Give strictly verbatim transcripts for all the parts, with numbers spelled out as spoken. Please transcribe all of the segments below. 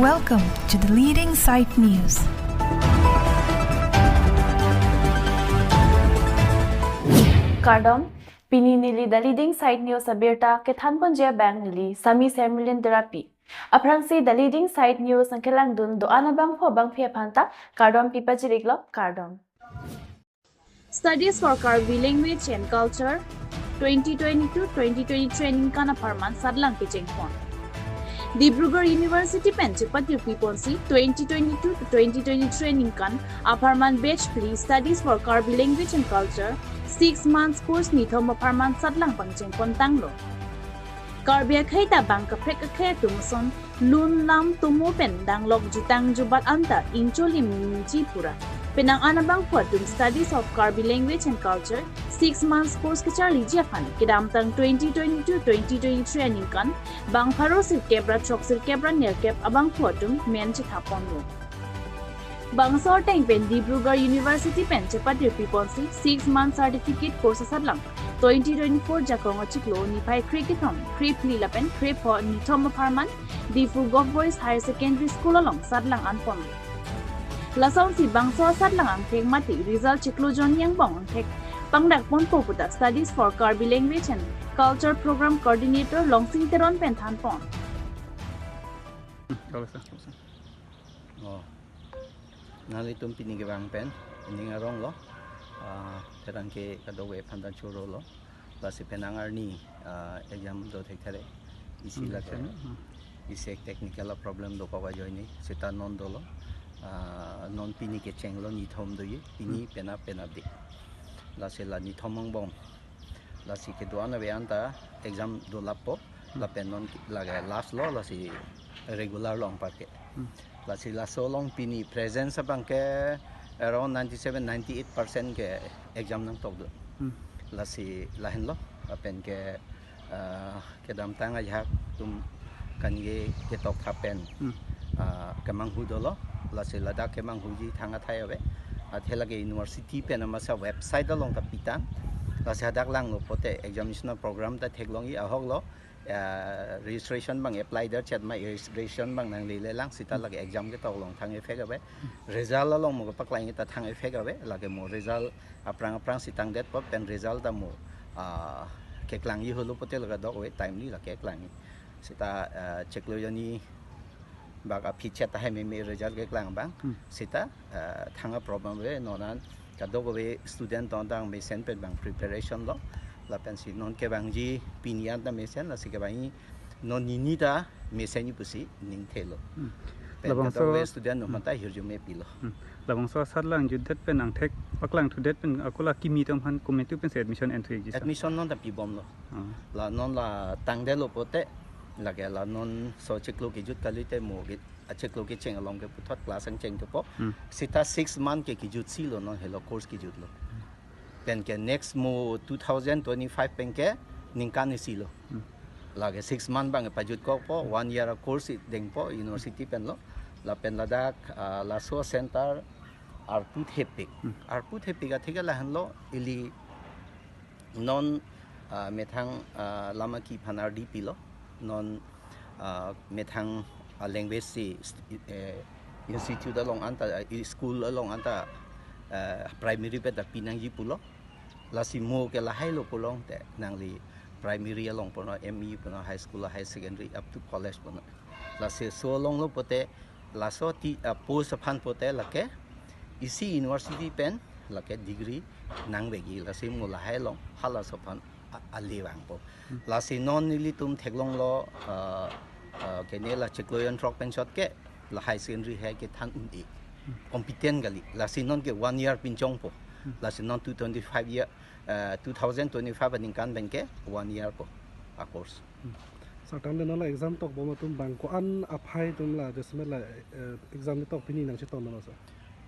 Welcome to the leading site news. Kardom, pini neli The Leading Site News abirta kethanponji abang neli Sami Sermilin Terapi. Aphrangsi The Leading Site News nangkelangdun do-an abangphu abangphi aphanta kardom pipachiriklo, kardom. Studies for Karbi Language and Culture twenty twenty-two twenty twenty-three aningkan apharman satlang kechengpon. Dibrugarh University pen chepatirpiponsi twenty twenty-two to twenty twenty-three aningkan apharman batch phli Studies for Karbi Language and Culture six months course nithom apharman satlang pangchengpon tanglo. Karbi akhei ta bang kaprek akhei atum ason lun lam tomo pen danglok jutang jubat anta ingcholim ningji pura. Penang an abangphu atum Studies of Karbi Language and Culture six months course kacharliji aphan kedamtang twenty twenty-two twenty twenty-three aningkan bang pharo sirkep ra throksirkep ra nerkep abangphu atum men chethaponlo. Bangso ateng pen Dibrugarh University pen chepatirpiponsi six month certificate course asatlang twenty twenty-four Jakong achiklo niphai kre kethom, kre phli lapen kre pho nithom apharman Diphu Govt Boys Higher Secondary School along satlang anponlo. Lasonsi bangso satlang angthek mate result chiklo jonni angbong angthek pangdakponpo puta Studies for Karbi Language and Culture Program Coordinator Longsing Teron pen thanpon. Oh. Nanglitum pini kevang pen, ning aronglo, ah, pherangke kadokave aphan ta chorolo, lasi penang arni, ah, exam do thekthe re, isi Hmm, lake, exam, hmm. isi technical problem dokok ajoine, seta non dolo, ah, non pini kechenglo nithom doji, pini Hmm. penap penap di. Lasi la nithom angbong. Lasi kedo-an ave anta exam dolappo, Hmm. lapen non ki-, lake last lo, lasi regular long parke. Hmm. Lasi laso along pini presence abangke around ninety-seven, ninety-eight percent ke exam nangtokdun. Hmm. Lasi lahenlo, lapen ke, ah, kedamtang ajahak atum kange ketok thapen, Hmm. ah, kemanghu dolo, lasi ladak kemanghuji thang athai ave. Athe lake university pen amasa website along ta pitang. Lasi hadak langlo pote examination program ta theklongji ahoklo, ah, registration abang apply der chet ma registration abang nanglele lang seta lake exam ketok along thang effect ave. Result along mo kepaklangji ta thang effect ave, lake mo result aphrang aphrangsi tangdetpo pen result ta mo, ah, keklangji holo pote lake kadokave timely lake keklangji. Seta, ah, chiklo jonni bak aphi chet tahai meme result keklang abang. Hmm. Seta, ah, thang a problem ave, non an kadokave student tong tang mesen pen bang preparation lo. Lapensi non kevangji pini anta mesen, lasi kevangji non nini ta mesenji pusi ningthelo. Hmm. Pen Labangso kadokave student atum Hmm. ta hirjume pilo. Hmm. Labangso satlang jutdet pen angthek paklang thudet pen ako la kimi atum aphan kometu pensi admission entry ji sa? Admission non ta pibomlo. Ah. La non la tangdetlo pote, lake la non so chiklo kejut kalite mo ke, achiklo kecheng along ke puthot class angcheng thupo. Hmm. Seta six month ke kejutsilo non helo course kejutlo. Pen ke next mo two thousand twenty-five pen ke ningkan isilo. Hmm. Lake six month abang pajutkokpo, one year a course dengpo university penlo. Lapen ladak, ah, laso center arpu thepik. Hmm. Arpu thepik atheke lahenlo ili non, ah, methang, ah, lama ki phanar di pilo. Non, ah, methang, ah, language si st-, eh, institute along anta, ah, i-, school along anta, ah, primary pen ta pinangji pulo. Lasi mo ke lahailo pulongte nangli primary along punon, M E punon, high school, higher secondary, up to college punon. Lasi so alonglo pote laso ti, ah, post aphan pote lake isi university pen lake degree nangvekji, lasi mo lahai along halaso aphan a-, ale vangpo. Hmm. Lasi non nelitum theklonglo, ah, ah, kene la chiklo jonthrok pen chot ke la high secondary hai kethan un-e. Hmm. Competent kali. Lasi non ke one year pinchongpo. Hmm. Lasi non two twenty-five year, ah, two thousand twenty-five aningkan pen ke one year po a course. Hmm. Sir, tangte non la exam tokbom atum bang ko-an aphai atum la jasemet la, eh, exam ni tok pini nangchetong non, sir?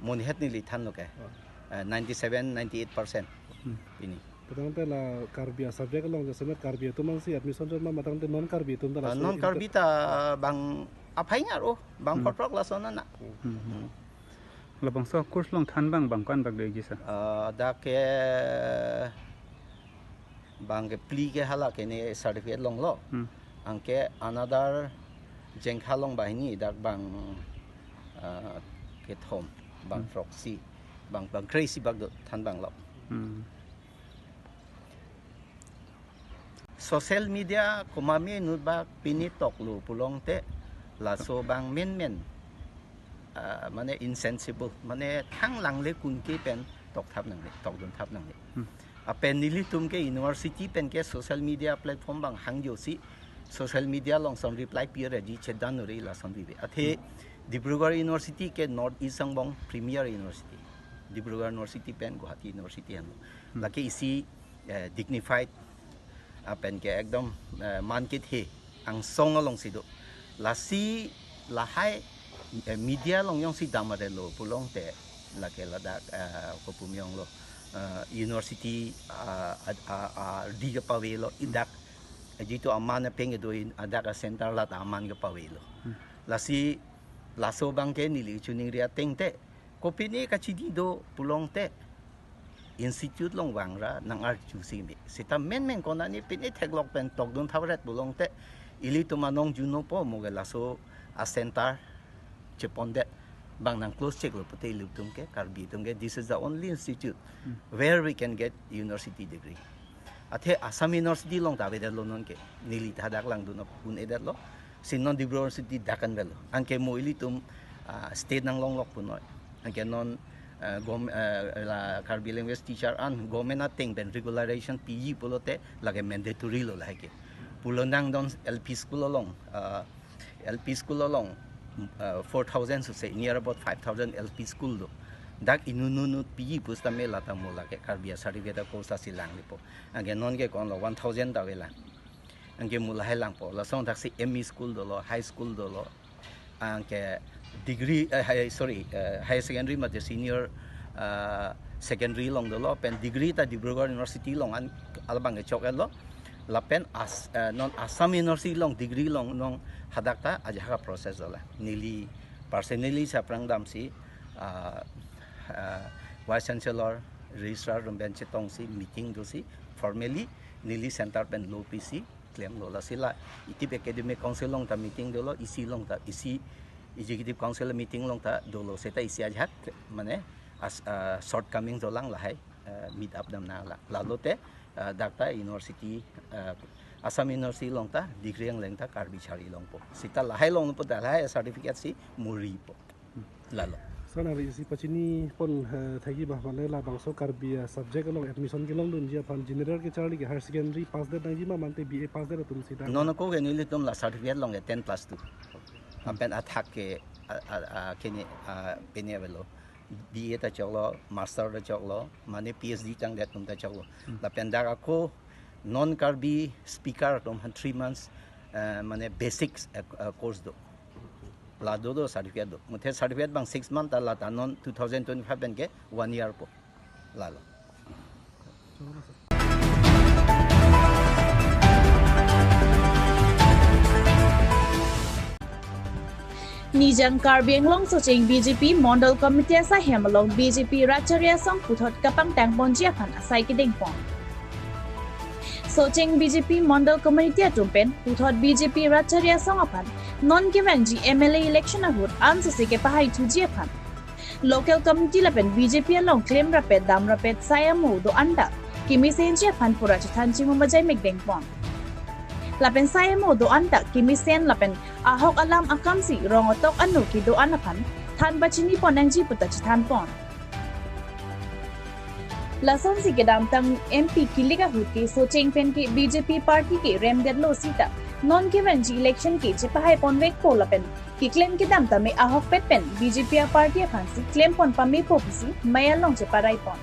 Monhet neli thanlo ke. Oh. Eh, ninety-seven, ninety-eight percent. Hmm. Pini. Tangte la Karbi a subject along jasemet Karbi atum ansi admission jot ma, ma tangte non Karbi atum ta Ah, laso non inter- Karbi ta bang aphai ngar oh, bang Hmm. koprok laso nana. Hmm. Hmm. Labangso course along than bang bang ko-an bak doji sa? Ah, dak ke bang ke phli ke hala kene certificate longlo. Hmm. Anke another Jengkha along banghini dak bang, ah, kethom, bang Hmm. throksi, bang, bang kre-isi bak do than bang lo. Hmm. Social media komat me inut bak pini toklo pulote laso bang menmen, ah, mane insensible, mane thang langle kunke pen tokthap nangne, tokdunthap nangne. Hmm. Lapen nelitum ke university pen ke social media platform bang hangjosi social media along son reply pi reji chedan uri lason vive. Athe Hmm. Dibrugarh University ke North East angbong premier university. Dibrugarh University pen Guwahati University anlo. Hmm. Lake isi, eh, dignified, lapen ke ekdom, eh, man kethe angsong alongsi do. Lasi lahai, eh, media along jongsi dam avelo pulote lake ladak, eh, kopumjong lo, eh, university, ah, ah, ah, ah, di kepavelo, idak, eh, jitu aman apeng kedo in, adak a center lata aman kepavelo. Hmm. Lasi laso bang ke neli chiningri ateng te, kopine kachidi do pulote institute along vangra nang-arjusi me. Seta menmen konane pine theklok pen tokdunthap ret pulote ilitum anong juno po mo ke laso a center chepondet bang nang close cheklo pute ilitum ke, Karbi atum ke, this is the only institute Hmm. where we can get university degree. Athe Assam University along ta avedetlo non ke. Neli ta dak langdun un-edetlo. Si non Dibrugarh University dak an avelo. Anke mo ilitum, ah, state nanglonglok punoi. Anke non, ah, gom-, ah, la Karbi language teacher an government ateng pen regularization piji pulote lake mandatory lo lahai ke. Pulo nangdon L P school along, ah, L P school along, ah, four thousand sose, near about five thousand L P school do. Dak inut inut piji pusitame lata mo lake Karbi a certificate a course asi langlipo. Anke non ke konlo one thousand ta avelang. Anke mo lahai langpo. Lason thaksi M E school dolo, high school dolo. Anke degree, eh, high, sorry, eh, higher secondary mate senior, ah, secondary along dolo, pen degree ta Dibrugarh University along an alabang kechok-etlo. Lapen as, eh, non Assam University along degree along non hadak ta ajahak a process dola. Neli personally si aphrang damsi, ah, ah, Vice Chancellor, Registrar atum pen chetongsi meeting dosi formally neli center pen lo pisi klemlo. Lasi la Itip Academic Council along ta meeting dolo, isi along ta, isi Executive Council meeting along ta dolo, seta isi ajahak mane as, ah, shortcoming dolang lahai, ah, meet up dam nanglang. Lalote, ah, dak ta university, ah, Assam University along ta degree angleng ta Karbi chari longpo. Seta lahai longpo ta lahai certificate si muripo. Lalo. Sir, nangri isi pachini pon, eh, thekji ba, mane labangso Karbi a subject along admission kelongdunji aphan general kecharli ke higher secondary pass det nangji ma mate B A pass det atum sita? Non ako ke nelitum la certificate along ke ten plus two. Lapen athak ke, a, a, a, kene, a, pene avelo. B A ta choklo, master ta choklo, mane P H D tangdet atum ta choklo. Hmm. Lapen dak ako non Karbi speaker atum aphan three months, eh, mane basics, eh, eh, course do. La do do certificate do. Muthe certificate bang six month ta lata non two thousand twenty-five pen ke one year po. Lalo. Nijang Karbi Anglong Socheng B J P Mondol Committee asaihem along B J P Ratchari Asong puthot kapangtang ponji aphan asai kedengpon. Socheng B J P Mondol Committee atum pen puthot B J P Ratchari Asong aphan non kevangji M L A election ahut ansose kepahai thuji aphan local committee lapen B J P along klem rapet dam rapet sai amo do-an ta kemesenji aphan pura chethan chimum ajai mek dengpon. Lapen sai amo do-an ta kemesen lapen ahok alam akamsi rong atok ano kedo-an aphan than pachini pon nangji puta chethan pon. Lasonsi kedamtang M P kilik ahut ke Socheng pen ke B J P party ke remdetlo sita non kevangji election ke chepahai ponvekpo lapen keklem kedam tame ahokpet pen B J P a party aphansi klem pon pamepo pusi mei along cheparai pon.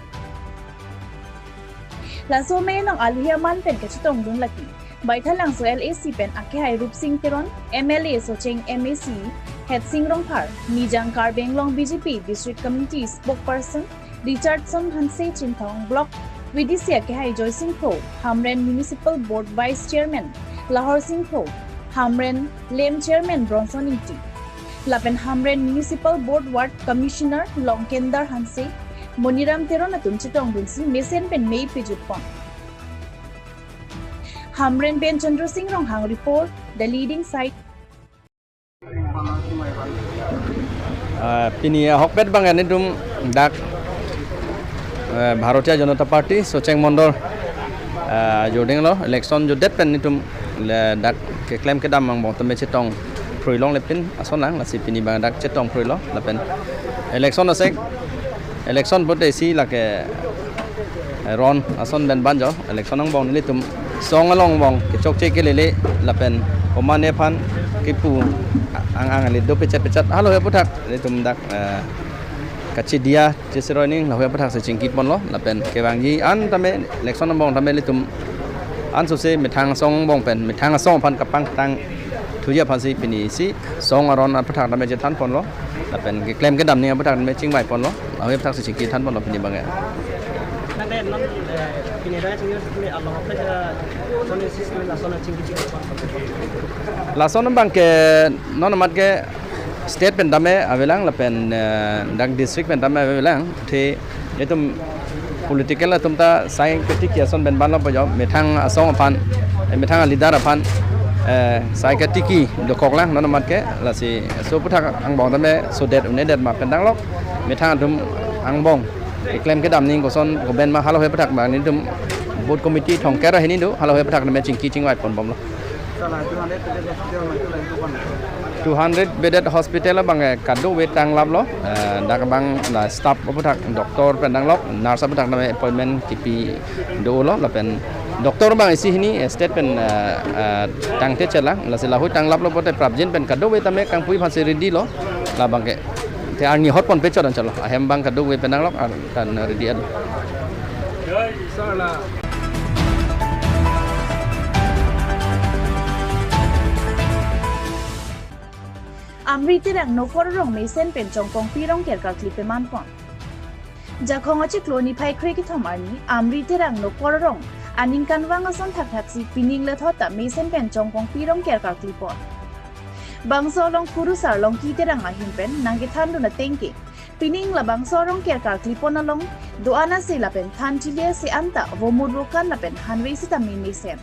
Laso mei along alohi aman pen kachetongdun lake Baithalangso L A C pen akehai Rupsing Teron, M L A Socheng M A C Hetsing Rongphar, Nijang Karbi Anglong B J P District Committee Spokesperson Richardson Hanse Chinthong, Block V D C akehai Joysing Kro, Hamren Municipal Board Vice Chairman Lahor Sing Kro, Hamren Lem Chairman Bronson Ingti, lapen Hamren Municipal Board Ward Commissioner Longkendar Hanse, Moniram Teron atum chetongdunsi mesen pen mei pejut pon. Hamren pen Chandra Sing Ronghang report, The Leading Side. Ah, pini ahokpet abang nelitum dak, eh, Bharatiya Janata Party Socheng Mondol, ah, jodinglo election jodet pen nelitum le dak keklem kedam angbong tame chetong phruilongle pin ason lang, lasi pini abang dak chetong phruilo lapen election asek, election pulote isi lake ron ason pen banjo, election angbong nelitum song along angbong kechokche kelele lapen komatne aphan kipu ang ang le dopechat pechat halahui aputhak nelitum dak, eh, kachidia chesiroi ning lahui aputhak si chingki ponlo lapen kevangji an tame election angbong tame nelitum ansose methang asong angbong pen methang asong aphan kapangtang thuji aphansi pini isi song aron aputhak tame chethan ponlo lapen keklem kedam ning aputhak tame chingvai ponlo, lahui aputhak si chingki than ponlo pini abang. Nang dei non, eh, pini dak chingki sini along apa ke, soalnya sistem lason chingki chingki. Lason abang ke non amat ke state pen tame avelang lapen, eh, dak district pen tame avelang. Te itum political atum ta sai ketiki ason pen banlo pujo, methang asong aphan, eh, methang aleader aphan, eh, sai ketiki dokok lang non amat ke, lasi so aputhak angbong tame sodet unedet ma pen danglok, methang atum angbong keklem kedam ning koson koben ma halahui aputhak abang nelitum booth committee thongker ahini do, halahui aputhak tame chingki chingvai pon bomlo. Two hundred bedded hospital abang, eh, kadokave tanglaplo, eh, dak abang la staff aputhak doctor pen danglok, nurse aputhak tame appointment kipi dolo lapen doctor abang isi hini, eh, state pen, eh, eh, tangte chelang, lasi lahui tanglaplo pulote prapjin pen kadokave tame kangpui aphansi ready lo labang ke. Te arni hot pon pechot anchalo, ahem abang kadokave pen danglok, ar kan ready an. Amri Terang Nokor arong mesen pen chongkongpi rongker karkli peman pon. Jakhong achiklo niphai krekethom arni Amri Terang Nokor arong aningkanvang ason thakthaksi pining lethot ta mesen pen chongkongpi rongker karkli pon. Bangso along kurusar Longki Terang ahin pen nangkethandun ateng ke, pining labangso arongker karkli pon along do-an ase lapen than chili ase anta vomut vokan lapen hanve sitame mesen.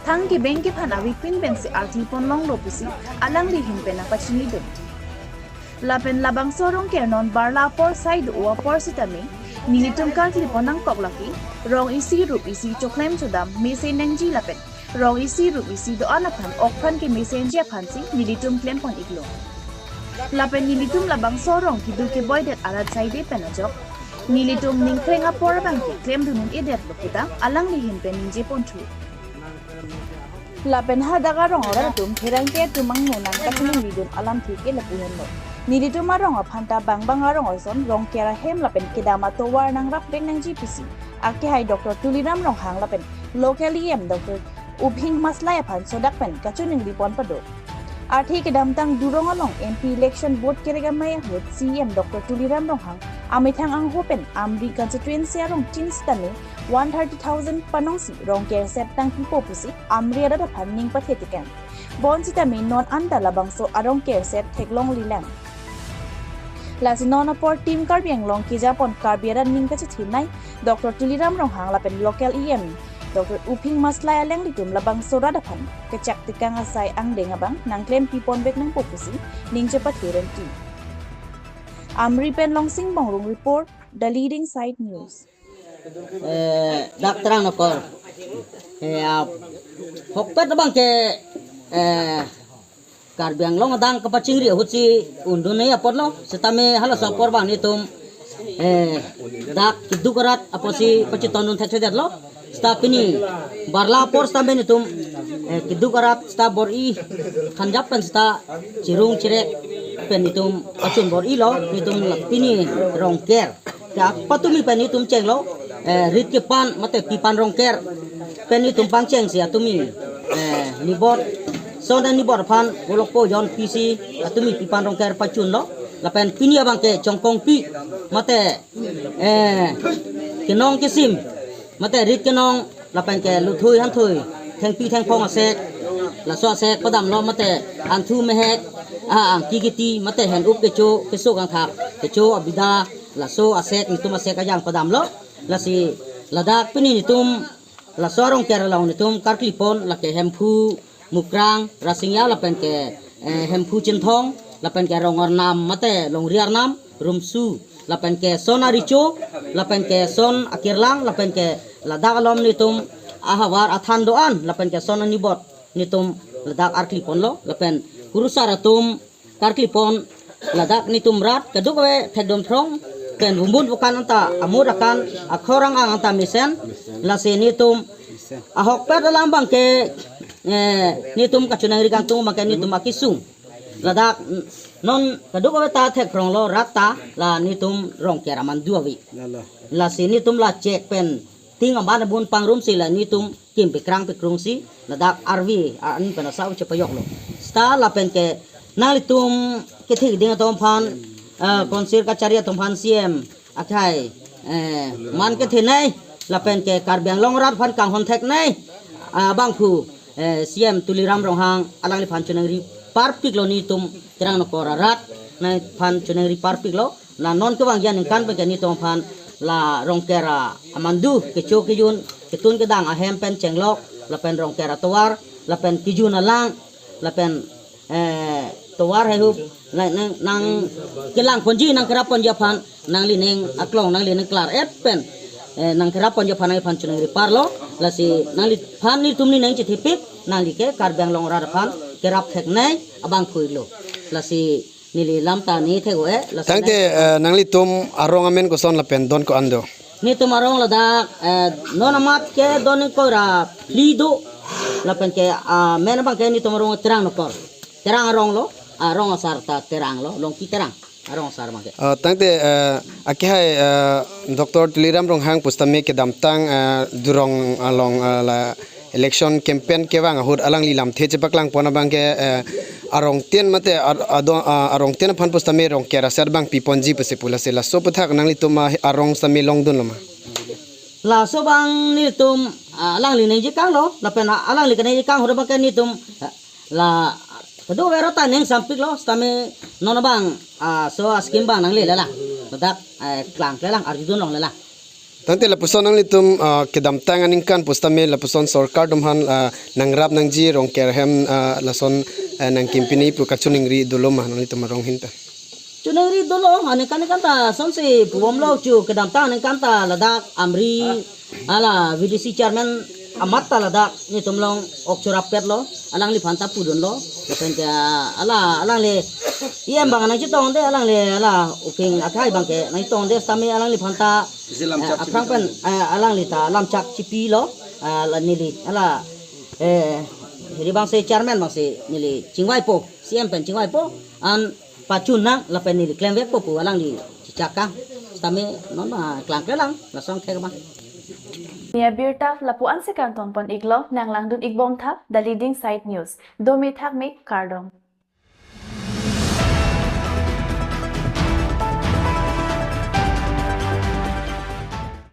Thang kebeng kephan avepin pensi artli pon longlo pusi alangli ahin pen nangpachinidun. Lapen labangso arongker non barla apor sai do-o apor sitame nelitum karkli pon nangkok lake, rong isi rup isi choklem chodam mesen nangji lapen rong isi rup isi do-an aphan okphan kemesenji aphansi nelitum klem pon iklo. Lapen nelitum labangso arong keduk keboidet arat saide pen ajok nelitum ningkreng apor abang ke klemdun un-edetlo puta alangli ahin pen ningje ponthu. Lapen hadak arong arat atum pherangke atum angno nangkachiningridun alamthe ke lapu henlo. Nelitum arong aphan ta bangbang arong ason rongker ahem lapen kedam atovar nangrap vek nangji pusi akehai Doctor Tuliram Ronghang lapen local E M Doctor Uphing Maslai aphan sodak pen kachiningri pon pado. Arthe kedamtang Durong along M P election vote kerek amei ahut C E M Doctor Tuliram Ronghang amethang angho pen Amri constituency arong tin sitame one thirty thousand panongsi rongker set tangpipo pusi Amri arat aphan ning pathe tekang. Bonsitame non anta labangso arongker set theklonglelang. Lasi non apor Team Karbi Anglong kejapon Karbi arat ning kachethenei Doctor Tuliram Ronghang lapen local E M Doctor Uphing Maslai alanglitum labangso rat aphan kechak tekang asai angdeng abang nangklempi ponvek nangpo pusi ning chepathe renti. Amri pen Longsing Bongrung report, The Leading Side News. Eh, dak Terang Nokor. Eh, ahokpet abang ke, eh, Karbi Anglong adang kapachingri ahutsi undun-e apotlo, sitame halaso apor abang nelitum, eh, dak keduk arat apotsi pachitondun thekthedetlo, sita pini barla apor sitame nelitum, eh, keduk arat sita bor-i thanjap pen sita chirung chirek pen nelitum achun bor-ilo, nelitum pini rongker. Ke apatumi pen nelitum chenglo, eh, rit kepan mate pipan rongker pen nelitum pangchengsi atumi, eh, nibor, son dan nibor aphan golokpo jon pisi atumi pipan rongker pachunlo, lapen pini abang ke chongkongpi mate, eh, kenong kesim mate rit kenong lapen ke luthui hanthui, thengpi thengphong asek, laso asek padamlo mate anthu mehek, ah, angki kiti mate hen-up kecho, keso kangthak kecho abida, laso asek nelitum asek ajang padamlo. Lasi ladak pini nelitum laso arongker along nelitum karkli pon lake Hemphu, Mukrang, Rasinja lapen ke, eh, Hemphu Chinthong, lapen ke rong arnam mate longri arnam, rumsu, lapen ke son aricho, lapen ke son akirlang, lapen ke ladak alom netum ahavar athan do-an, lapen ke son anibot netum ladak arkliponlo, lapen kurusar atum karklipon, ladak netum rat kadokave thekdun throng pen bumbun bukan anta amut akan akhor ang-ang anta mesen, lasi netum ahokpet alam abangke, eh, netum kachiningri kangtung abangke netum akesung. Ladak non kadokave ta thekphronglo rat ta la netum Rongker amandu ave. Lalo. Lasi netum la chek pen ting aban abun pangrumsi la netum kim pekrang pekrungsi ladak arve an pen asau chepayoklo. Seta lapen ke nanglitum kethekding atum aphan, eh, konsir kachari atum aphan C M akhai, eh, man kethenei, lapen ke Karbi Anglong arat aphan kanghon theknei, ah, abangphu, eh, C M Tuliram Ronghang alangliphan chiningri parpiklo netum Terang Nokor arat, nangphan chiningri parpiklo, la non kevang aningkan pen ke netum aphan la Rongker amandu kecho kejun, ketun kedang ahem pen chenglok, lapen Rongker atovar, lapen kejun alang, lapen eh, tovar haihup, nang, nang, nangkelangponji, nangkerapponji aphan, nanglining aklong, nanglining klar-et pen, eh, nangkerapponji aphan, nangliphan chiningri parlo, lasi nangliphan netum nening chethepik, nangli ke Karbi Anglong arat aphan kerap theknei abangphulo. Lasi neli lam ta ne thek-o-e, lasi Tangte, nang- eh, nanglitum arong amen koson lapen don ko-an do? Netum arong ladak, eh, non amat ke don ingkoi ra phli do. Lapen ke, ah, amen abangke netum arong Terang Nokor. Terang arong lo, arong asar ta Terang lo, Longki Terang arong asar abangke. Ah, tangte, eh, akehai, eh, Doctor Tuliram Ronghang pusitame kedamtang, eh, Durong along, eh, la election campaign kevang ahut alangli lamthe chepaklangpon abangke, eh, arongtin mate ar-, ado, ah, arongtin aphan pusitame Rongker aser abang piponji pusi pu, lasi laso aputhak nanglitum, ah, arong sitame longdunlo ma? Laso abang netum, ah, alangli ningje kanglo, lapen, ah, alangli kaningje kang ahut abangke netum, ah, la kadokave rat ta ning sampiklo, sitame non abang, ah, laso a-scheme abang nanglele lang. Ladak, eh, klangkle lang, arjudun longle lang. Tangte lapuson nanglitum, ah, kedamtang aningkan pusitame lapuson sorkar atum aphan, ah, nangrap nangji Rongker ahem, ah, lason, eh, nangkim pini pu kachiningri dolo ma nanglitum arong ahin ta? Chiningri dolo, aningkan aningkan ta sonsi pubomlo chu, kedamtang aningkan ta ladak Amri, hala V D C chairman amat ta ladak netum along ok chorap petlo, alangliphan ta pudunlo, lapen ke hala, alangli E M abang nangchetongde, alangli hala uping akhai abangke nangchetongde, sitame alangliphan ta, eh, aphrang pen, eh, alangli ta lamchak chipilo, eh, la neli, hala, eh, hiri abangsi chairman abangsi neli chingvaipo, C M pen chingvaipo, an pachun nang lapen neli klemvekpo pu alangli chichak kang, sitame non ma klangkle lang, lason thek abang. Nia birta lapu-ansi kangtonpon iklo, nanglangdun ikbom tha, The Leading Side News. Dome thakme, kardom.